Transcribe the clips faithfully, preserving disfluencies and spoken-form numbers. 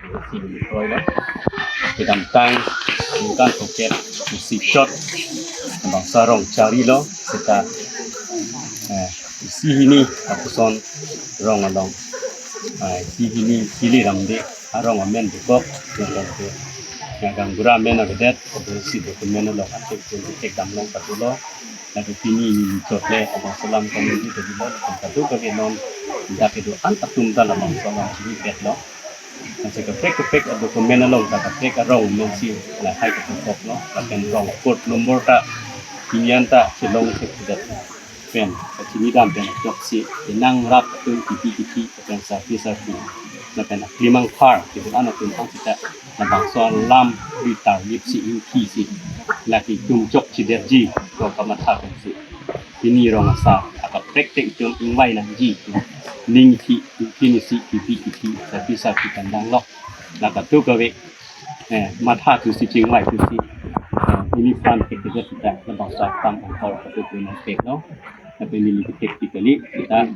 Isi kroilo. Kedamtang ningkan phokep isi chot bangso arong charilo seta, eh, isi hini lapuson rong along, eh, isi hini Kili Ramde arong amen dokok, yang gaonbura amen avedet, ado isi document along athek athek damlong katulo. Lake pini neli chot le abangso alam kami di tadi lo, kadokave non dak kedo-an atum ta labangso alam chini pet lo. Ansi kaprek kaprek adocument along ta kaprek arong amen si lahai ketok lo, lapen rong court number ta pini an ta chelong thek det pen kachini dam pen chok si, penang rat atum kipi kipi, lapen sarpi sarpi, lapen aklimang phar kedo-an atum ang sita labangso alam ritar lip si ingki si, lake itum chokche detji ko kamatha pen si, pini rong asar akaprek te itum ingvai nangji, ning thi, ingki isi, kipi kipi, sarpi sarpi kandanglok, la kadokave, eh, matha thusi chingvai thusi, eh, neliphan ke kita kita labangso akam angkor katutu nangpek lo. Tapi neli ketik tikali kita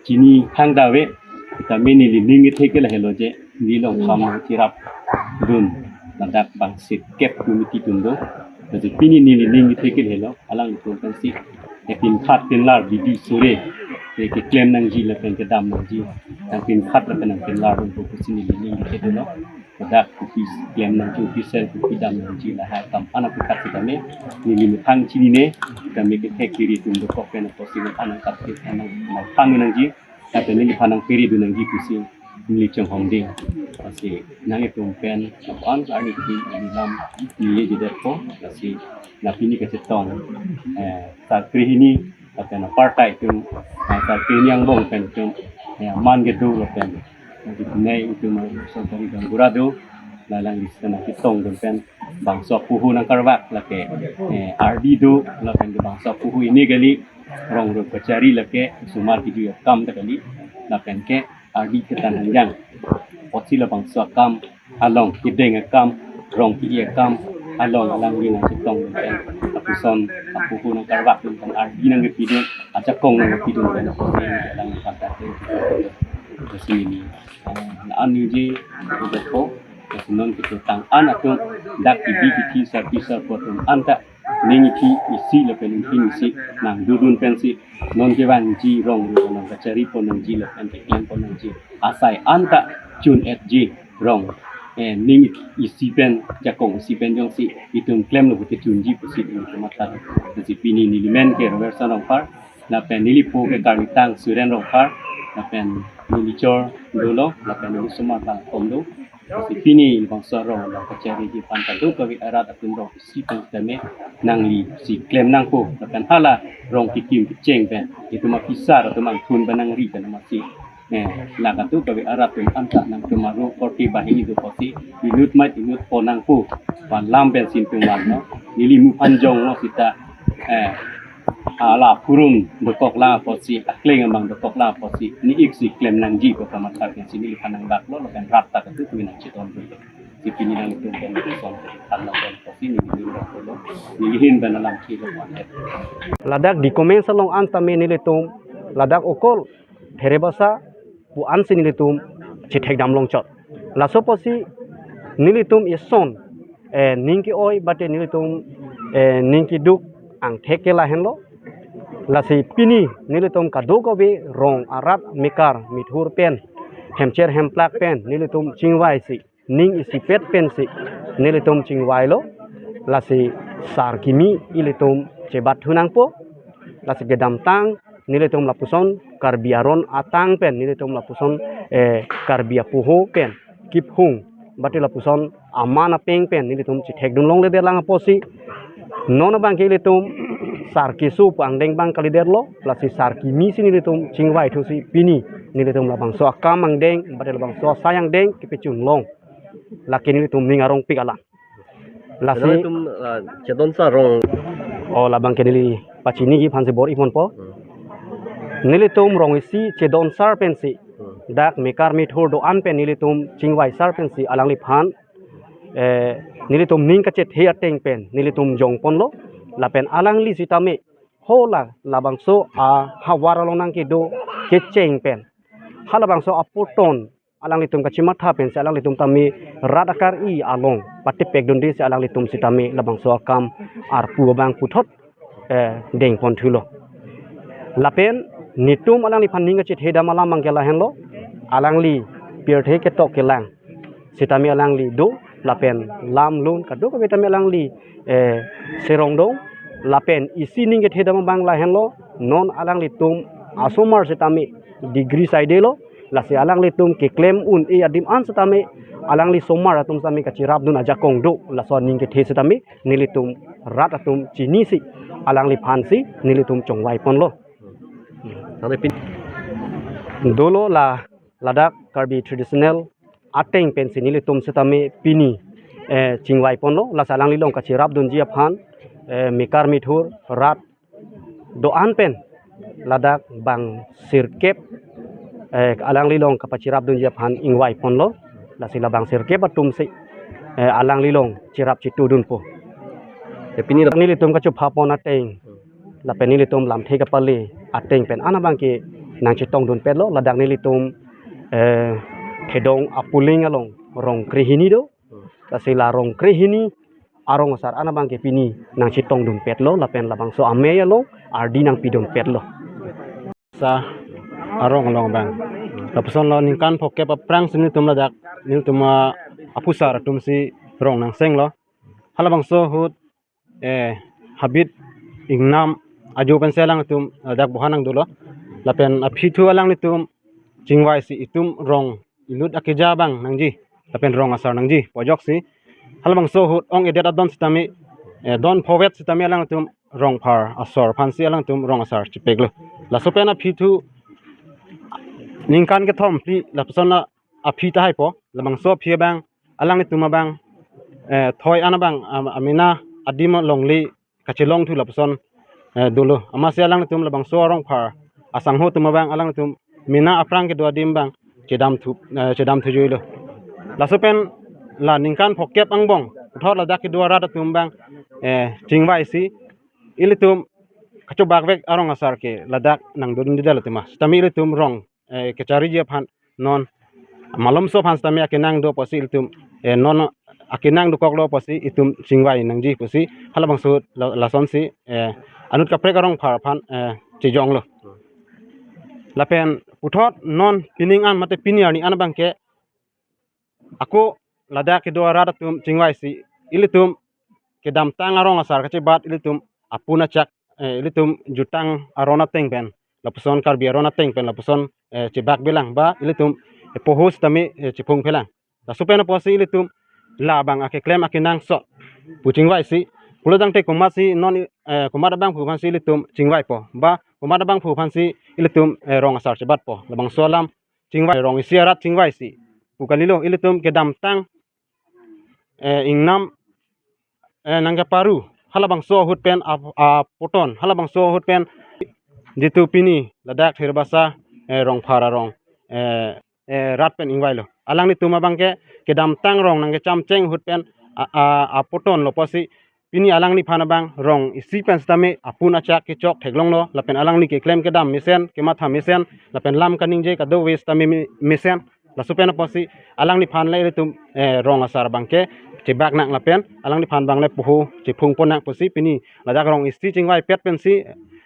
chini thangta ave, kita mini neli ning kethek ke lahelo je, neli along kam nangcherapdun ladak bangsi kep committee atum do. Jadi pini neli ning kethek ke lahelo, alanglitum pensi, eh, pinphat pinlar bidi sore, eh, keklem nangji lapen kedam nangji, nangpinphat lapen nangpinlar dun pusi neli ning kethek dun lo. Ladak kopi klem nangji, kopi sel, kopi dam nangji, lahai akam an aphuthak sitame neli methang chinine, kami kethek kiri atum dokok pen apotsi nang an angkat ke nang nangphan nangji, lapen neliphan nangpiri dun nangji pusi neli chonghong ding. Lasi nanglitum pen ako-an arni ke neli lam neli jedet ko, lasi la pini kachetong, eh, sakri hini lapen apartai atum, ah, sarpi ni angbong pen atum, ya, man kedo lapen, ah, di pinai atum, ah, sorkari gaonbura do, la alangli sena ketongdun pen bangso apuhu nangkarvak lake, eh, ardi do, lapen bangso apuhu ini kali rong rup kachari lake sumar kejui akam ta kali, lapen ke ardi kethan hanjang. Apotsi labangso akam along, kedeng akam, rong ke-i akam along alangli nangchetongdun pen, lapuson apuhu nangkarvakdun pen, ardi nangkepidun, ajakong nangkepidun pen, apotsi alangli panta ke. Lasi neli, eh, la-an ningje udah ko, lasi non kachetong an atum, dak kipi kipi, sarpi sarpo atum anta ning ithi isi lapen ingki isi nangdodun pensi, non kevangji rong rup nangkachari pon nangji lapen keklem pon nangji asai anta chun-etji rong, eh, ning isi pen, jakong isi pen jongsi itum klemlo kechunji pusi neli kamatha. Lasi pini neli men ke Robertson Rongphar, lapen neli po ke Karlitang Suren Rongphar, lapen neli chor dolo, lapen neli osomar bang kom do. Lasi pini bangso rong along kachariji aphan kadokave arat atum rong isi pen sitame nanglisi klem nangpo, lapen hala rong kekim kecheng pen itum apisar atum angthun pen nangri pen amatsi, eh, la kadokave arat atum anta nangtum aro korte banghini do pusi inut mait inut pon nangpo pu alam pensi itum vanlo. Neli muphan jonglo seta, eh, ala purun dokok la pusi, akleng amang dokok la pusi, ne-ik si klem nangji ko kamatha pensi neliphan nangdaklo, lapen rat ta katutu nangchetongdun. Lasi pini nanglitum pen son than nang pen pusi neli ning dokoklo, neli ahin pen alam kilo wan. Ladak documents along an tame nelitum ladak okol Pherebasa pu ansi nelitum chethekdam longchot. Laso pusi nelitum ison, eh, ning ke-oi bate nelitum, eh, ning keduk angthek ke lahenlo. Lasi pini nelitum kadokave rong arat mekar mithur pen, hemcher hemplak pen nelitum chingvaisi, ning isipet pensi nelitum chingvailo. Lasi sar kimi ilitum chebat thu nangpo. Lasi kedamtang nelitum lapuson Karbi aron atang pen nelitum lapuson, eh, Karbi apuho pen kiphung bate lapuson aman apeng pen nelitum chethekdun longledet lang apotsi, non abang ke ilitum sar keso pu angdeng abang kalidetlo. Lasi sar kimi si nelitum chingvai thusi pini nelitum labangso akam angdeng bate labangso asai angdeng kepechun long. Lake nelitum ning arongpik alam. Lasi nelitum, ah, Chedonsar rong. Oh, labang ke neli pachiniji aphansi bor-i ponpo. Hmm. Nelitum rong isi Chedonsar pensi, hmm, dak mekar mithur do-an pen nelitum chingvaisar pensi alangliphan, eh, nelitum ning kachethe ateng pen nelitum jongponlo. Lapen alangli sitame hala labangso ahavar along nangkedo kecheng pen, halabangso apoton alanglitum kachimatha pensi alanglitum tame rat akari along patipek dunde si alanglitum sitame labangso akam arpu abang puthot, eh, dengpon thulo. Lapen netum alangliphan ning kachethedam alam abangke lahenlo, alangli pirthe ketok kelang sitame alangli do, lapen lam lun kadokave tame alangli, eh, serong dong, lapen isi ning kethedam abang lahenlo, non alanglitum asomar sitame degree saidelo, lasi alanglitum keklem un-e adim an sitame alangli somar atum sitame kachirapdun ajakong do, laso aning kethe sitame nelitum rat atum chinisi alangliphansi nelitum chongvaiponlo. Tangte pin- Dolo la ladak Karbi traditional ateng pensi nelitum sitame pini, eh, chingvaiponlo, lasi alanglilong kachirapdunji aphan, eh, mekar methur rat do-an pen ladak bang sirkep, eh, alanglilong kapachirapdunji aphan ingvaiponlo, lasi labang sirkep atumsi, eh, alanglilong chirap chitudunpo. Ya, pini nelitum kachophapon ateng, lapen nelitum lamthe kapale ateng pen an abangke nangchetongdunpetlo, ladak nelitum, eh, Thedong Apuling along rong krehini do, lasi la rong krehini arong asar an abangke pini nangchetongdunpetlo, lapen labangso amei along ardi nangpidunpetlo. Sa arong along abang, lapusonlo ningkan phokep aphrangsi nelitum ladak nelitum, ah, aphusar atumsi rong nangsenglo. Halabangso ahut, eh, habit ingnam ajo pensi alangtum, eh, dak bohan nangdolo. Lapen aphi thu alanglitum chingvaisi itum rong inut akeja abang nangji, lapen rong asar nangji pu ajoksi halabangso ahut ong-edet adon sitame, eh, don phovet sitame alangtum rongphar asor aphansi alangtum rong asar chepeklo. Laso pen aphi thu ningkan kethom phli lapuson aphi tahaipo, labangso aphi abang alanglitum abang, eh, thoi an abang, am-, amena adim longle kachelong thu lapuson, eh, dolo. Amatsi alanglitum labangso arongphar asangho atum abang alanglitum mena aphrang kedo adim abang chedam thu, eh, chedam thujuilo. Laso pen la ningkan phokep angbong puthot ladak kedo arat atum abang, eh, chingvaisi ilitum kachobakvek arong asar ke ladak nangdodundedetlo tema. Sitame ilitum rong, eh, kechariji aphan non malomso aphan sitame akenang do pusi ilitum, eh, non akenang dokoklo pusi itum chingvai nangji pusi halabangso la-, lasonsi, eh, anut kaprek arongphar aphan, eh, chejonglo. Lapen puthot non pining an mate pini arni an abangke ako ladak kedo arat atum chingvaisi ilitum kedamtang arong asar kachebat ilitum apun achak, eh, ilitum jutang aron ateng pen lapuson Karbi aron ateng pen lapuson, eh, chebakbelang ba ilitum, eh, poho sitame, eh, chephungphelang. Laso pen apotsi ilitum labang akeklem akenangsot pu chingvaisi pulo tangte komatsi non, eh, komat abangphu aphansi ilitum chingvaipo ba komat abangphu aphansi ilitum, eh, rong asar chebatpo, labangso alam chingvai rong isi arat chingvaisi pu kalilo, ilitum kedamtang, eh, ingnam, eh, nangkeparu halabangso ahut pen ap-, apoton halabangso ahut pen jitu pini ladak Thirbasa, eh, rongphar arong, eh, eh, rat pen ingvailo. Alanglitum abangke kedamtang rong nangkechamcheng ahut pen a, a, apotonlo pusi pini alangliphan abang rong isi pen sitame apun achak kechok theklonglo, lapen alangli keklem kedam mesen, kematha mesen, lapen lam kaningje kadokave sitame me-, mesen. Laso pen apotsi alangliphan le ilitum, eh, rong asar abangke chebak nang lapen alangliphan abang le poho chephungpon nang pusi pini ladak rong isi chingvaipet pensi,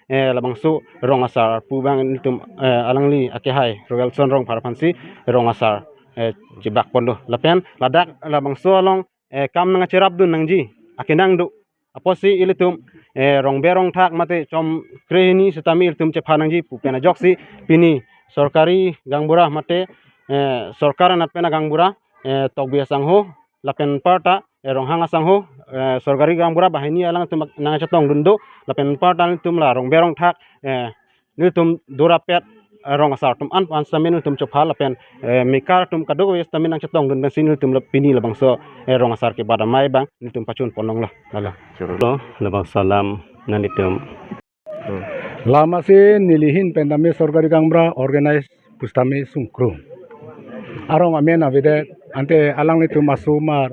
eh, labangso rong asar pu abang ilitum, eh, alangli akehai Royalson Rongphar aphansi rong asar, eh, chebakponlo. Lapen ladak labangso along, eh, kam nangcherapdun nangji akenang do apotsi ilitum, eh, rongbe rongthak mate chom krehini sitame ilitum chepha nangji pu pen ajoksi pini sorkari gaonbura mate, eh, sorkar anat pen agaonbura, eh, Tokbi asangho lapen parta, eh, Ronghang asangho, eh, sorkari gaonbura banghini alangtum nangchetongdun do lapen parta ilitum la rongbe rongthak, eh, nelitum dorapet, eh, rong asar atum an aphan sitame nelitum chopha lapen, eh, mekar atum kadokave sitame nangchetongdun pensi nelitum la pini labangso, eh, rong asar kebat amei abang nelitum pachun ponlonglo. Lalo. Lo, labangso alam nanglitum. Lasi neli ahin pen tame sorkari gaonbura organize pusitame sungkrung. Arong amen avedet, ante alanglitum asomar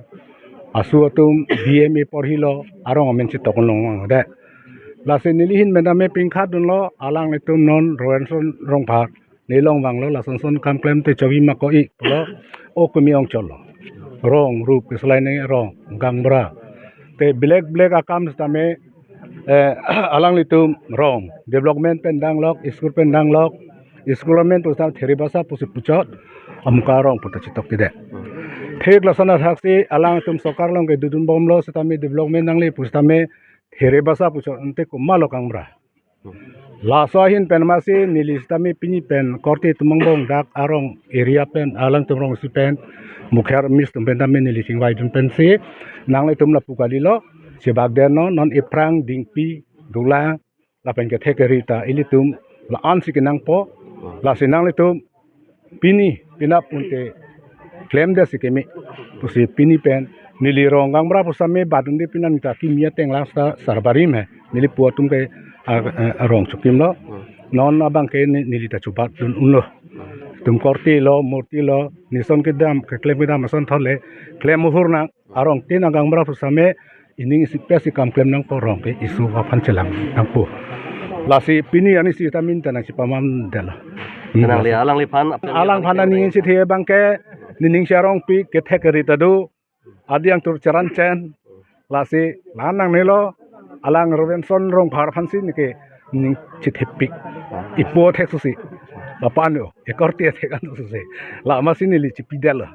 asu atum B M A porhilo, arong amen chetokdun longledet. Lasi neli ahin pen tame pingkhatdunlo, alanglitum non Royalson Rongphar nelong vanglo, lasonson kam klem te chogi ma ko-i pulo, o kimi ong cholo. Rong rup keselai ne rong, gaonbura. Te bilek bilek akam sitame, eh, alanglitum rong development pen danglok, school pen danglok, school amen pusitame Theribasa pusi puchot, amuka rong puta chitok tide. Thik lason athaksi alangtum sorkar along kedodun bomlo sitame development nangli pusitame Theribasa puchot ante komatlo gaonbura. Laso ahin pen masi neli sitame pini pen korte atum angbong dak arong area pen alangtum rong isi pen Mukhermi atum pen tame neli chingvaidun pensi nanglitum lapu kalilo, chebak den non, non iphrang, dingpi, dolang, lapen kethek keri ta ilitum la-ansi kenangpo, lasi nanglitum pini penap unte klemdet si keme pusi pini pen neli rong gaonbura pusitame bat dunde, pini neli ta kimi ateng lang sar barim he, neli pu atum ke a, a, arong chokimlo. Non abang ke ne-, neli ta chubat dun unlo. Itum korte lo, murti lo, nison kedam, keklem kedam asonthot le klem muhur nang. Arong tin agaonbura pusitame ining isi pesi kam klem nangpo, rong ke issue aphan chelang nangpo. Lasi pini arnisi ta min ta nangchipamam detlo. Nangli alangliphan, alangliphan aning chethe abang ke, nening si arongpik, kethek keri ta do, adang tur cheran chen. Lasi la nangnelo, alang Robinson Rongphar aphansi neke ning chethepik. Ipo thek susi, lapu-an o, ekorte thek an susi. La masi neli chipidetlo.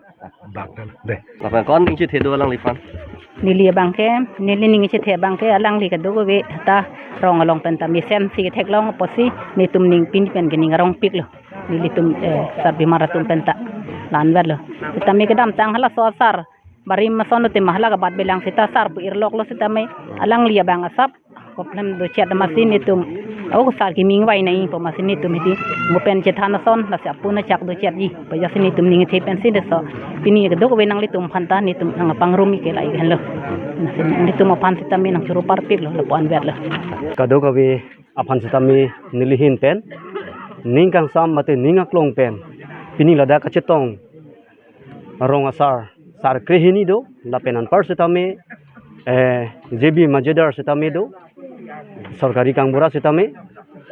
Bak detlo de. Lapen ko-an ning chethe do alangliphan? Neli abang ke, neli ning chethe abang ke, alangli kadokave ta rong along pen ta mesensi theklong apotsi netum ning pini pen ke ning arongpiklo. Nelitum, eh, sarbimar atum pen ta la-anvetlo. Sitame kedamtang halaso asar barim ason lote ma hala kabat belang sita sar pu irloklo sitame alangli abang asap problem dochet masi netum, o sar kimi ingvai nangpo masi netum hidi mo pen chethan ason lasi apun achak dochetji. Pajasi netum ning chethe pensi laso pini kadokave nanglitum aphan ta netum nangpangrumi ke la-ik henlo. Lasi netum aphan sitame nangchoro parpiklo, lapu-an vetlo. Kadokave aphan sitame neli ahin pen ning kangsam mate ning aklong pen pini ladak kachetong rong asar, sar krehini do, lapen anpar sitame, eh, J B Majumdar sitame do, sorkari gaonbura sitame,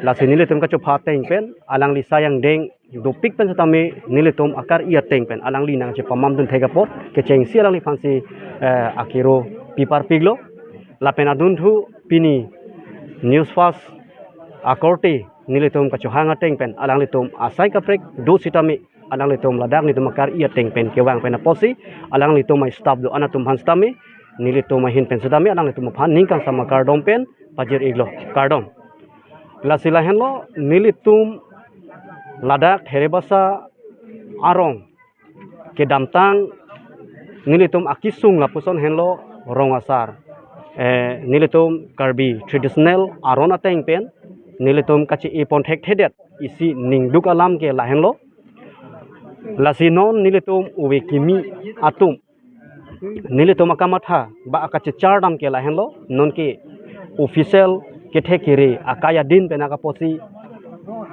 lasi nelitum kachopha ateng pen alangli asai angdeng dopik pen sitame nelitum akar-i ateng pen alangli nangchepamam dun thek apot kechengsi alangliphansi, eh, akero pi parpiklo. Lapen adunthu pini News First akorte nelitum kachohang ateng pen alanglitum asai kaprek do sitame alanglitum ladak netum akar-i ateng pen kevang pen apotsi alanglitum a-staff do-an atum aphan sitame nelitum ahin pen sitame alanglitum aphan ning kangsam akardom pen pajir-iklo, kardom. Lasi lahenlo nelitum ladak Theribasa arong kedamtang nelitum akesung lapuson henlo rong asar. Eh, nelitum Karbi traditional aron ateng pen nelitum kache-e pon thekthedet isi ningduk alam ke lahenlo. Lasi non nelitum ove kimi atum nelitum akamatha ba akachechar dam ke lahenlo, nonke official kethek kere akai adin pen ak apotsi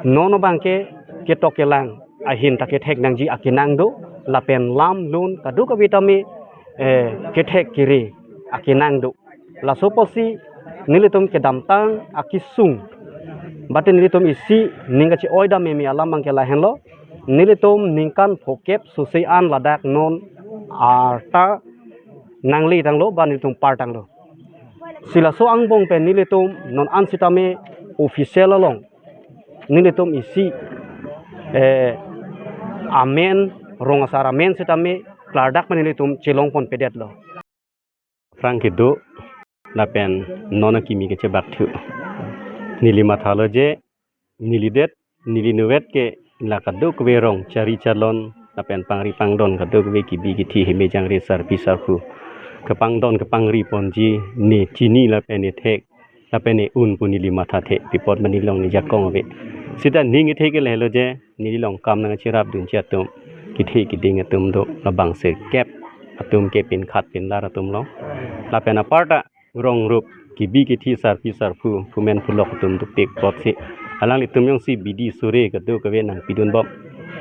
non abang ke ketok kelang ahin ta kethek nangji akenang do, lapen lam lun kadokave tame, eh, kethek kere akenang do. Laso apotsi nelitum kedamtang akesung, bate nelitum isi ning kache-oi dam meme alam abang ke lahenlo, nelitum ningkan phokep sose an ladak non arta nangle tanglo ba nelitum par tanglo. Si laso angbong pen nelitum non an sitame official along nelitum isi, eh, amen, rong asar amen sitame klardak pen nelitum chelong pon pedetlo. Aphrang kedo lapen non akimi kechebak thu. Neli mathalo je, neli det, neli nuvet ke la kadokave rong chari chalon lapen pangri pangdon kadokave kebi kethe heme jangre sarpi sarpo kepangdon kepangri ponji ne chini lapen ne thek lapen ne un pu neli mathathe, pi apot ma neli along ne jakong ave. Sita ning kethe ke lahelo je, neli along kam nangcherap dunji atum, kethe keding atum do, labang sirkep atum ke pinkhat pinlar atum along. Lapen aparta rong rup kebi kethe sarpi sarpo phumen phulok atum dopik apotsi alanglitum jongsi bidi sore kadokave nangpidun bom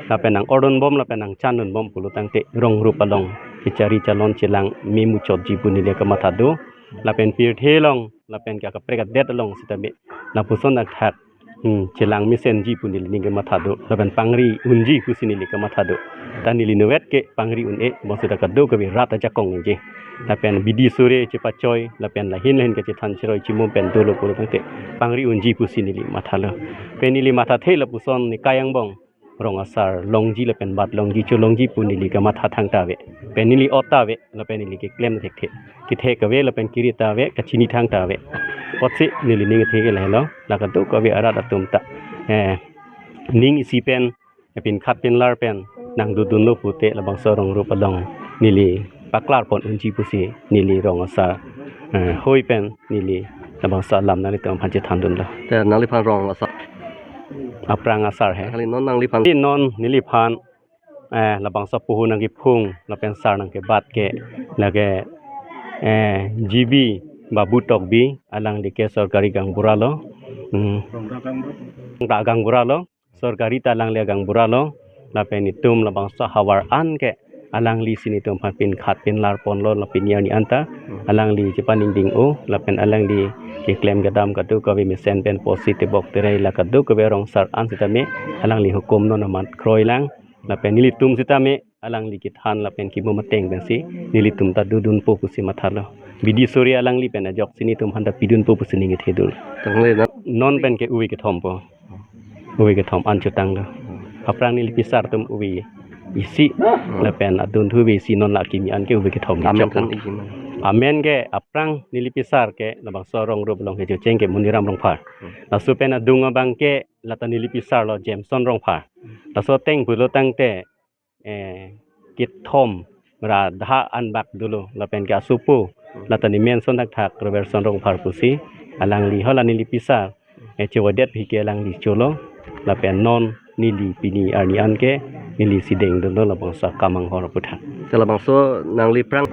lapen nang-ordun bom lapen nangchandun bom pulo tangte rong rup along kechari chalon chelang me muchotji pu neli kamatha do. Lapen pirthe along lapen ke akaprek adet along sitame lapuson athak Hmm, chelang mesenji pu neli ning kematha do, lapen pangri unji pusi neli kematha do. Ta neli nuvet ke pangri un-e, bangso ta kadokave rat ajakong nangji. Lapen bidi sore chepachoi, lapen lahin lahin kachethan cheroi chimum pen dolo pulo tangte pangri unji pusi neli mathalo. Pen neli mathathe lapuson nikai angbong rong asar longji lapen bat longji cholongji pu neli kematha thangta ave. Pen neli ot ta ave, lapen neli keklem thekthe. Kethek ave lapen kiri ta ave, kachini thangta ave. Potsi neli ning kethe ke lahelo, la kadokave arat atum ta, eh, ning isi pen, eh, pinkhat pinlar pen nangdodunlo pute labangso rong rup along neli paklar pon unji pusi neli rong asar, eh, hoi pen neli labangso alam nanglitum aphan chethandunlo. Te nangliphan rong asar? Aphrang asar he. Kali non nangliphan? Di non neliphan, eh, labangso poho nangkephung lapen sar nangkebat ke lake, eh, G B Babu Tokbi, alangli ke sorkari gaonbura lo. Hmm. Rongda gaonbura lo. Sorkari ta alangli agaonbura lo. Lapen itum labangso havar an ke alangli si netum aphan pinkhat pinlar ponlo, lapen arni an ta alangli chepaningding-o, lapen alangli keklem kedam kadokave mesen pen posi tebok terai la kadokave rong asar an sitame alangli hukum non amat kroilang. Lapen nelitum sitame alangli kethan lapen kemum ateng pensi nelitum ta dodunpo pusi mathalo. Bidi sore alangli pen ajoksi netum aphanta pidunpo pusi ning kethedun. Tangli na? Non pen ke ove kethompo. Ove kethom an chotanglo. Aphrang neli pisar atum ove isi. Lapen adunthu ove isi, non la kimi an ke ove kethom. Amen chok kan isi ma? Amen ke aphrang neli pisar ke labangso rong rup along kechocheng ke Moniram Rongphar. Laso pen adung abang ke lata neli pisar lo Jameson Rongphar. Laso ateng pulo tangte, eh, kethom ra dha an bak dolo, lapen ke asopo lata ne mention thakthak Robertson Rongphar pusi, alangli hala neli pisar, eh, chevadet aphi ke alangli cholo, lapen non neli pini arni an ke neli si dengdunlo labangso akam anghor aphuthak. Te labangso nangli aphrang?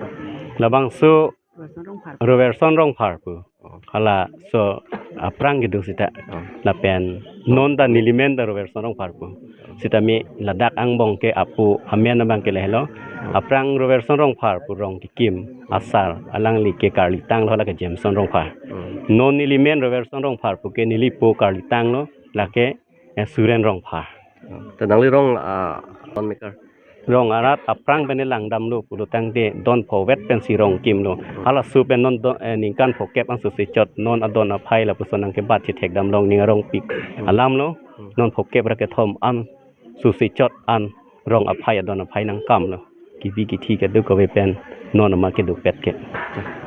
Labangso Robertson Rongphar. Robertson Rongphar pu. Oh. Halaso aphrang kedo sita. Oh. Lapen non ta neli men ta Robertson Rongphar pu. Sitame ladak angbong ke apo amen abang ke lahelo. Oh. Aphrang Robertson Rongphar pu rong kekim asar, alangli ke karlitang lo, hala ke Jameson Rongphar. Hmm. Non neli men Robertson Rongphar pu ke neli po karlitang lo, lake, eh, Suren Rongphar. Oh. Te nangli rong, ah, ton mekar? Rong arat aphrang pen langdamlo pulo tangte don pho vet pensi rong kimlo. Halaso pen non don, eh, ningkan phokep an suse chot non adon aphai lapuson nangkebat chethekdam longning arongpik alam lo. Non phokep ra kethom an suse chot an rong aphai adon aphai nangkamlo. Kebi kethe kadokave pen non ama kedopet ke.